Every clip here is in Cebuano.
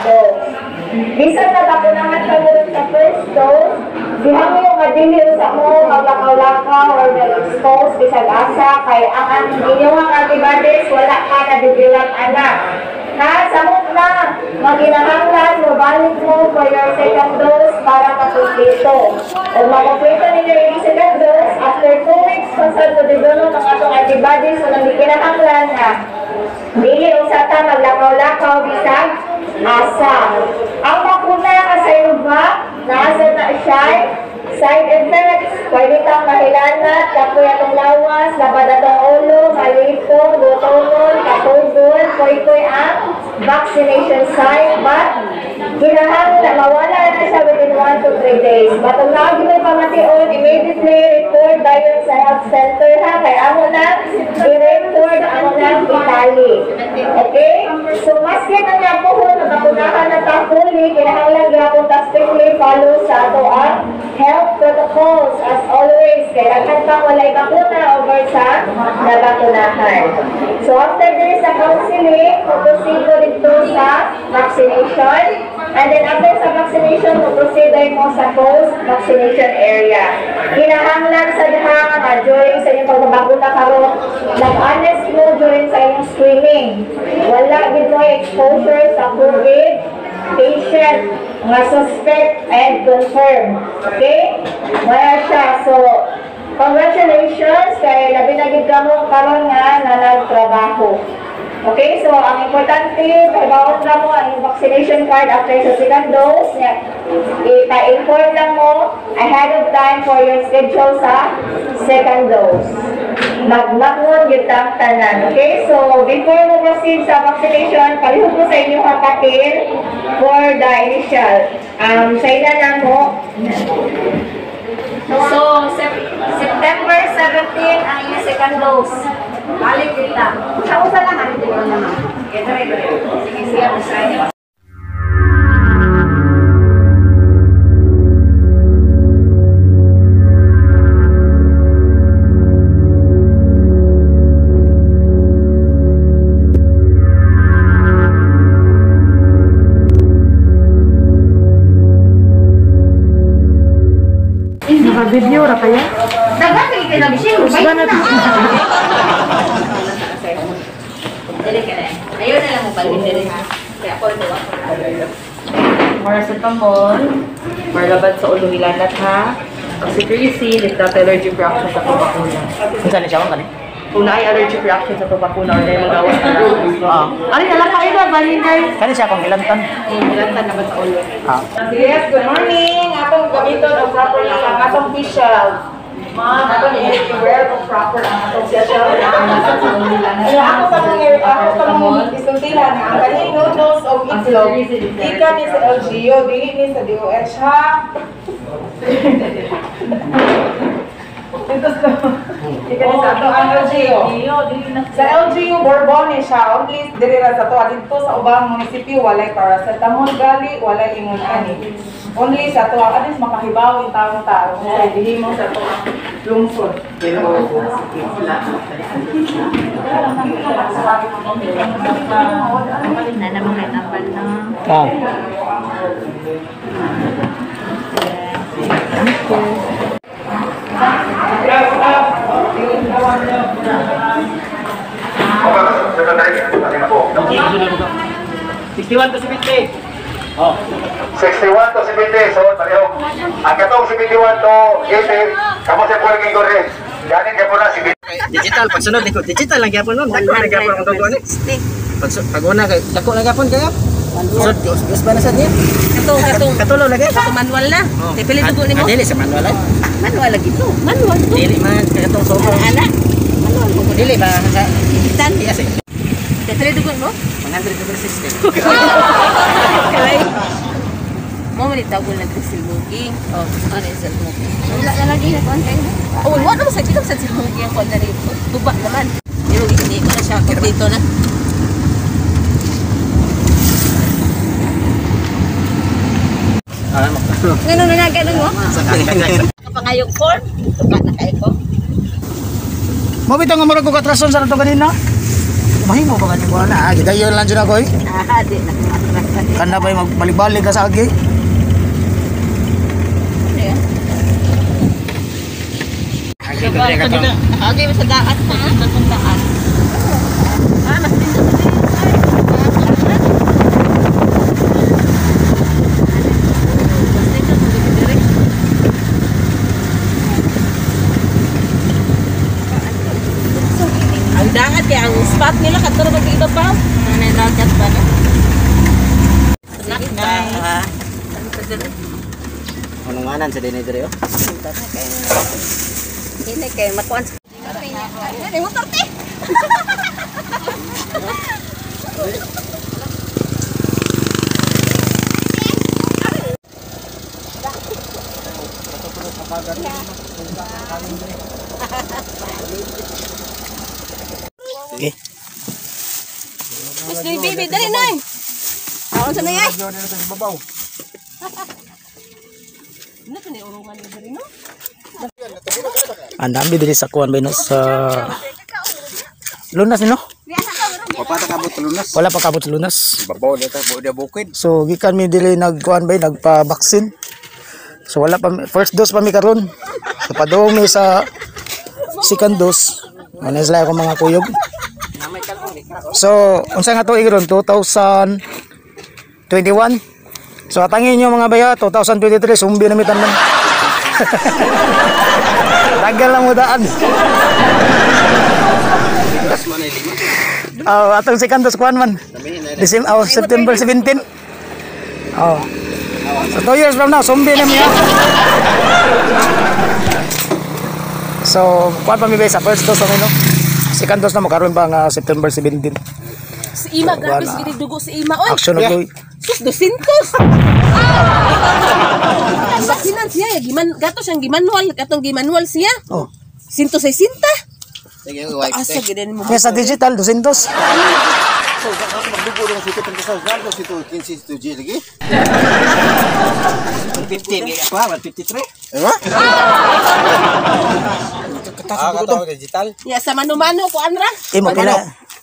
dose. Bisan na bakunahan ka mo sa first dose, gihangyo nga dili usa mo maglakaw-lakaw or mag-expose bisag asa kay ang inyong antibodies wala pa na-develop ana. Ha, samot na maginahanglan mo balik mo for your second dose para makumpleto. O makumpleto ninyo yung second dose after 2 weeks kung saan mo develop ang atong antibodies, so nang gikinahanglan na dili usa ta maglakaw-lakaw bisag asa. Ang bakuna nga Sinovac, naasa na siya side effects. Pwede kang mahilanat, kapoy atong lawas, labad atong ulo, malipong, gutomon, katugon, koy-koy ang vaccination site. But kinahanglan mawala na siya within 1 to 3 days. But kung naagi mo pamation, immediately report dayon sa health center ha, kay amo na i-report, amo na itali. Okay? So maski na nga po nabakunahan na ta fully, kinahanglan gyapon ta strictly follow sa ato ang health protocols as always. Kay daghan pang walay bakuna over sa nabakunahan. So after this sa counseling, mo-proceed ko dito sa vaccination. And then after sa vaccination, mo-proceed din mo sa post-vaccination area. Kinahanglan sa diha nga during sa inyong pagbabakuna karon, nag-honest mo during sa inyong screening. Wala gid mo exposure sa COVID patient nga suspect and confirm. Okay? Wala siya. So, congratulations kay labi na gid kamo karon nga na nagtrabaho. Okay? So, ang importante, pahibaon na mo ang vaccination card after sa second dose. Ipa-inform lang mo ahead of time for your schedule sa second dose. Magmakon yung tanan. Okay? So, before mo proceed sa vaccination, palihog mo sa inyong papel for the initial. Sa ina na mo. So, September 17 ang inyong second dose. Balik kita. Sa-usa lang, ano dito naman. Sige, sige. Naka-video ra kaya? Dagan kay kinabising, Usba na. Dili ka na. Ayaw na lang mo balhin dili ha. Kaya ako ito. Paracetamol, marlaban sa ulo hilanat ha. Ang cetirizine, if not allergic reaction sa bakuna. Unsa ni siya kani? Kung naay allergic reaction sa bakuna or dahil magawas na lang. Oo. Ari na lang kayo na, balhin kayo. Kani siya akong hilantan. Hilantan naman sa ulo. Ah. Yes, good morning. Atong gamiton og properly ang atong fish shell. Ma'am, atong i-wear og proper ang atong fish shell. Ako sa mga ako sa mga isultihan nga ang kaning noodles og itlog gikan ni sa LGU, dili ni sa DOH ha. Dito sa gikan ni sa ato ang LGU. Sa LGU Borbón ni siya, only diri ra sa to didto sa ubang munisipyo walay paracetamol gali, walay ingon ani. Only sa to at least makahibaw in taong tao sa gihimo sa to lungsod. Na naman kay tambal na. Ah. 61 to 70. Oh. 61 to 70, so pareho. Ang katong 71 to 80, kamo sa Puerto Rico. Ganin ka po na si Digital pagsunod niko, digital lang gyapon ma'am. Dako na gyapon ang dugo ni. Pag una kay dako na gyapon kayo. Sud gus ba na sad niya? Katong katong Katulo lagi. katong manual na. Kay pili dugo nimo. Dili sa manual ay. Manual lagi to. Manual to. Dili man katong sofa. Ana. Manual mo. Dili ba sa Digital. Yes. Kay pili dugo mo. 100 over 60. Kalay. Mo man itawag na silmugi. Oh, ano yung silmugi? Wala na lagi na kuan kayo. Oh, wala mo sa bilog sa silmugi ang kuan na rin. Tuba naman. Pero hindi ko na siya kompleto na. Ngano na ganun mo? Kapangayong form, tuka na kay ko. Mo bitong nga murag ko katrason sa nato kanina. Mahimo ba kaning kuan na? Gidayon lang jud ako eh. Ah, di na. Kana ba magbalik-balik ka sa agi? Okay, sa daat pa. Sa daat. Ah, mas dito sa ang dagat kaya ang spot nila kadto ra mag iba pa. Ano dagat ba na? Ununganan sa dinay diri oh. Kini kay makuan. Ay, motor te. Okay. Mas ni baby dali nay. Aon sa nay ay. Ano to ni urungan ni diri no? Ang dami diri sa kuan ba no sa Lunas ni no? Wala pa kabot sa Lunas. Babaw dito bo bukid. So gikan mi diri nagkuan ba nagpa-vaccine. So wala pa first dose pa mi karon. So padung mi sa second dose. Ano sila akong mga kuyog. So unsa nga tuig ron 2021. So atangin niyo mga baya 2023 sumbi na mi tanan. Tagal lang mo daan. Oh, atong second dose kuan man. December, oh, September 17. Oh. So 2 years from now, zombie na miya. So, kuan pa mi ba sa first dose kami no? Second dose na mo karon pa nga September 17. Si Ima grabe sige dugo si Ima oy. Action na yeah. Sus 200. Baksinan siya giman gato siyang gimanual katong gimanual siya. Oh. 160. Sige, wipe. Asa gid mo. Kaya sa digital 200. So, magdugo na si 20,000 si 15 2G lagi. 150 gi ako, 153. Eh ba? Ah, kato digital. Ya sa mano-mano ko anra. Imo pila?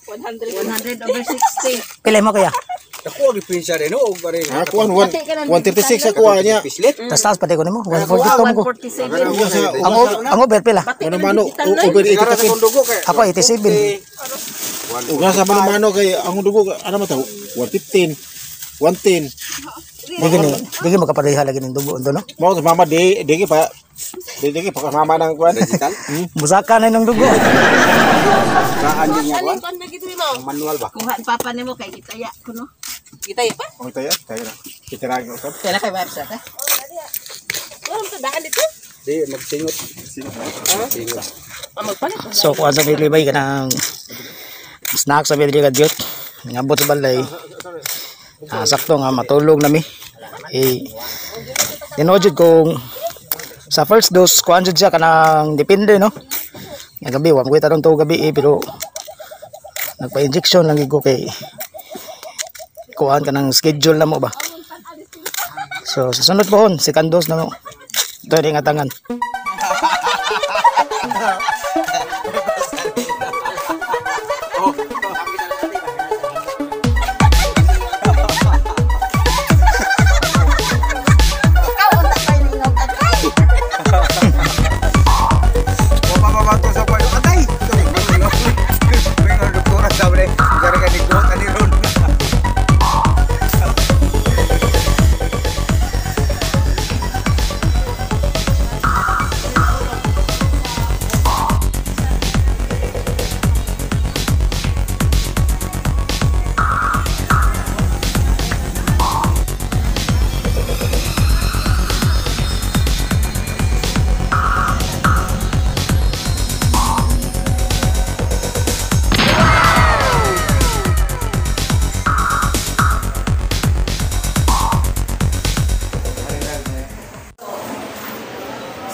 100 over 60. Pila mo kaya? Ako ang diferensya rin, no? Ako 136 ako niya. Tas taas pati ko nimo, 142 ko. 147. Ang over pila? Mano-mano over 80 Ako 87. Uga sa mano-mano kay ang dugo ano man taw 115 110. Digi makapareha lagi ning dugo unto no. Mao sa mama di di pa di pa mama nang kuan. Digital. Musaka na nang dugo. Saan din niya kuan? Manual ba? Kuha papa nimo kay gitaya kuno. Gitaya pa? Oh, taya, taya na. Kitirahan ko usab. Kaya kay website ha. Wala mo daan dito. Di magsingot. Singot. Magpalit. So kuan sa bilibay kanang snack sa bilibay kadyot. Ngabot sa balay. Sakto nga matulog na mi. Eh tinuod jud kung sa first dose kuan jud siya kanang depende no. Nga gabi wa mo tarong tuog gabi eh, pero nagpa-injection lang gid ko kay kuan kanang schedule na mo ba. So sa sunod pohon second dose na mo. Ito rin nga tangan.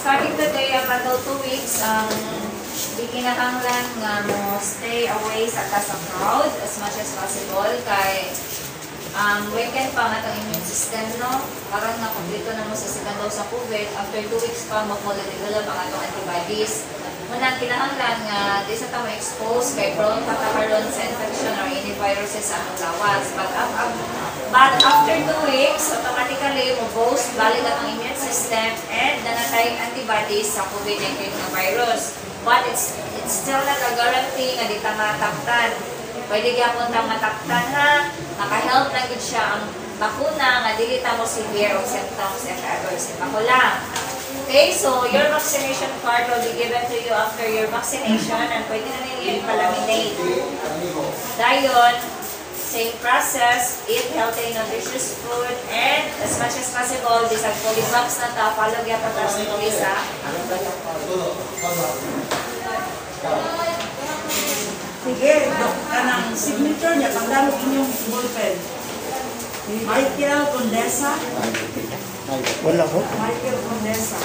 Starting today, up until 2 weeks, di kinahanglan nga mo stay away sa sa crowd as much as possible kay weaken pa ang atong immune system, no? Karon nga kompleto na mo sa second dose sa COVID, after 2 weeks pa mo develop ang atong antibodies. Muna kinahanglan nga di sa ta mo-expose kay prone pa ta karon sa infection or any viruses sa atong lawas. But after 2 weeks, automatically mo boost balik atong immune system and nanatay antibodies sa COVID-19 nga virus. But it's still not a guarantee nga di ta mataktan. Pwede gyapon ta mataktan ha. Naka-help na gud siya ang bakuna nga dili ta mo severe og symptoms if ever sa bakula. Okay, so your vaccination card will be given to you after your vaccination and pwede na ninyo ipalaminate. Dayon, same process, eat healthy, nutritious food, and as much as possible, bisag fully vax na ta, follow gyapon ta strictly sa protocol. Sige, Dok, kanang signature niya, pangdamot inyong ballpen. Michael Condesa. Wala ko. Michael Condesa.